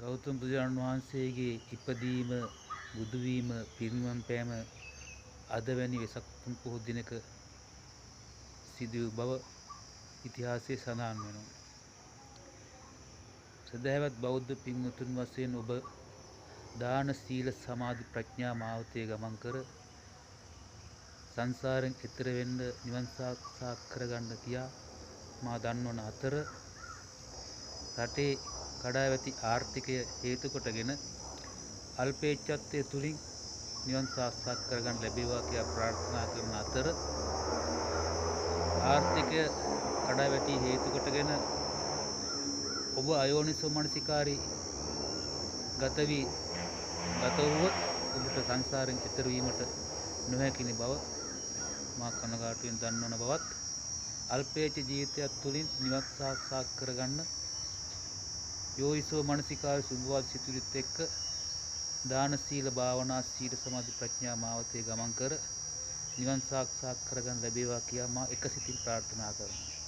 ගෞතම බුදුරජාණන් වහන්සේගේ ඉපදීම, බුදුවීම, පිරිනිවන් පෑම අද වැනි වෙසක් පුන් පොහෝ දිනක සිදු වූ බව ඉතිහාසයේ සඳහන් වෙනවා. සදහැවත් බෞද්ධ පින්වතුන් වශයෙන් ඔබ දාන, සීල, සමාධි, ප්‍රඥා මාවතේ ගමන් කර සංසාරෙන් එතර වෙන්න නිවන් සාක්ෂාත් කරගන්න කියා මා දන්වන අතර, රටේ කඩා වැටි ආර්ථිකය හේතු කොටගෙන අල්පේච්ඡත්වය තුලින් නිවන් සාක්ෂාත් කරගන්න ලැබේවා කියා ප්‍රාර්ථනා කරන අතර, ආර්ථිකය කඩා වැටි හේතු කොටගෙන ඔබ අයෝනිසෝ මනසිකාරී ගත වී ගත වුවොත් ඔබට සංසාරයෙන් එතර වීමට නොහැකිනි බව මා කනගාටුවෙන් දන්වන බවත්, අල්පේච්ඡ ජීවිතයක් තුළින් නිවන් සාක්ෂාත් කරගන්න යෝනිසෝ මනසිකාර සුභවත් සිතුවිලිත් එක්ක දාන, සීල, භාවනා, සීල, සමාධි, ප්‍රඥා මාවතේ ගමන් කර නිවන් සාක්ෂාත් කරගන්න ලැබේවා කියා මා එක සිතින් ප්‍රාර්ථනා කරනවා.